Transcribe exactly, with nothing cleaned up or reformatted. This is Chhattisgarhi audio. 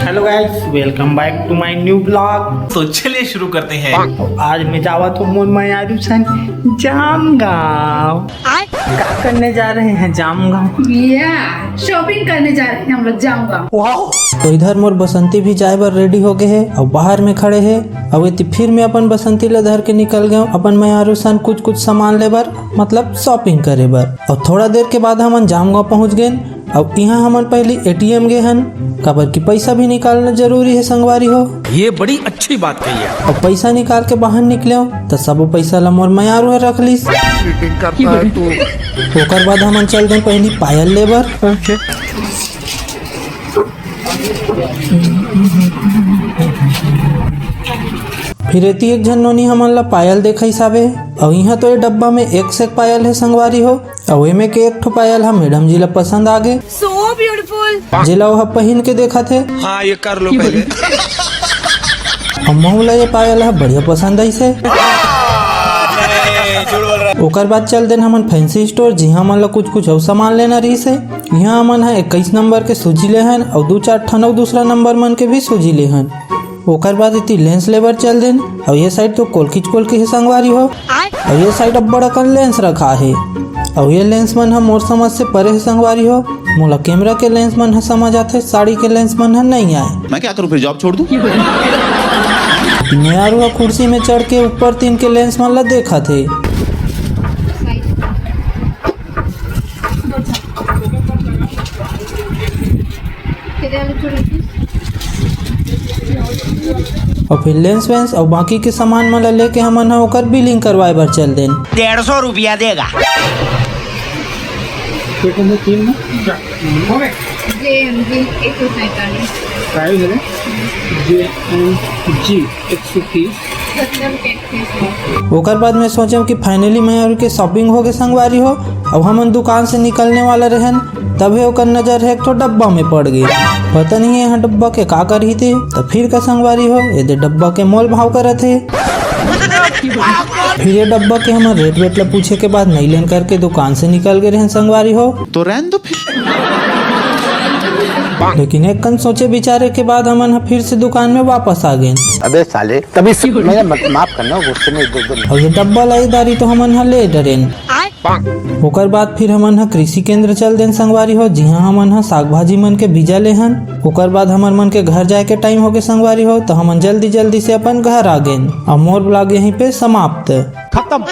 Hello guys, welcome back to my new vlog। तो चलिए शुरू करते हैं। तो आज मैं जावत हूँ मोर मयारू सन जामगांव। का करने जा रहे हैं जामगांव? या शॉपिंग करने जा रहे हैं हम लोग जामगांव। तो इधर मोर बसंती भी जाए बर रेडी हो गए है और बाहर में खड़े है। अब एती फिर मैं अपन बसंती ला धर के निकल गए अपन मयारू सन कुछ कुछ सामान ले बर, मतलब शॉपिंग करे बर। और थोड़ा देर के बाद हमन जामगांव पहुंच गए। अब यहाँ हमन पहली एटीएम गए हन, काबर कि पैसा भी निकालना जरूरी है संगवारी हो। ये बड़ी अच्छी बात कही है। और पैसा निकाल के बाहर निकले हो तो सब पैसा ला मोर मयारू है रख लीस। चीटिंग करता है तू। ओकर बाद हमन चल दें पहली पायल ले बर। फिर एती एक झन नोनी हमन ला पायल देखइस हावे। अउ इहाँ तो ये डब्बा में एक से एक पायल है संगवारी हो। अउ एमे के एक ठो पायल ह मैडम जी ला पसंद आ गे। So beautiful। जेला ओह पहिन के देखत हे। हाँ, ये कर लो पहले। अउ महू ला ये पायल ह बढ़िया पसंद आइस हे। ओकर बाद चल देन हमन फैंसी स्टोर, जिहाँ हमन ला कुछ कुछ अउ सामान लेना रहिस हे। इहाँ हमन ह इक्कीस नंबर के सूजी ले हन अउ दू चार ठन अउ दूसरा नंबर मन के भी सूजी ले हन। ओकर बाद एती लेंस लेबर चल देन, अउ ये साइड तो कोलखीच कोलखी हे संगवारी हो, अउ ये साइड अब्बड़ अकन लेंस रखा हे, अउ ये लेंस मन ह मोर समझ से परे हे संगवारी हो। मोला कैमरा के लेंस मन ह समझ आथे, साड़ी के लेंस मन ह नइ आए। मैं क्या करूं फिर, जॉब छोड़ दूं? मयारू ह कुर्सी में चढ़ के ऊपर तीन के लेंस मन ला देखत हे। अउ फिर लेंस वेंस अउ बाकी के सामान मन ला लेके हमन ह ओकर बिलिंग करवाए बर चल देन। डेढ़ सौ रुपया देगा। पेट में तीन ना जे जे एक सौ सैंतालीस। प्राइस है जे एम जी एक सौ तीस। सत्तर के एक पीस है। ओकर बाद मैं सोचें कि फाइनली मयारू के शॉपिंग हो गए संगवारी हो। अब हमन दुकान से निकलने वाला रहन, तभे ओकर नजर हे एक ठो डब्बा में पड़ गई। पता नहीं यहाँ डब्बा के का करही थे, त फिर का संगवारी हो, ये दे डब्बा के मोल भाव करत हे। फिर ये डब्बा के हमन रेट वेट ला पूछे के बाद नहीं लेन करके दुकान से निकल गए रहन संगवारी हो। तो रहन दो फिर। लेकिन एक कन सोचे विचारे के बाद हमन ह फिर से दुकान में वापस आ गए। अबे साले, तभी से, मैं, माफ करना, गुस्से में इधर उधर। अउ ये डब्बा ला ये दारी तो हमन ह ले डरेन। ओकर बाद फिर हमन ह कृषि केंद्र चल देन संगवारी हो, जिहाँ हमन ह साग भाजी मन के बीजा ले हन। ओकर बाद हमर मन के घर जाए के टाइम हो गए संगवारी हो, तो हमन जल्दी जल्दी से अपन घर आ गेन। अउ मोर ब्लॉग यहीं पे समाप्त। खत्म।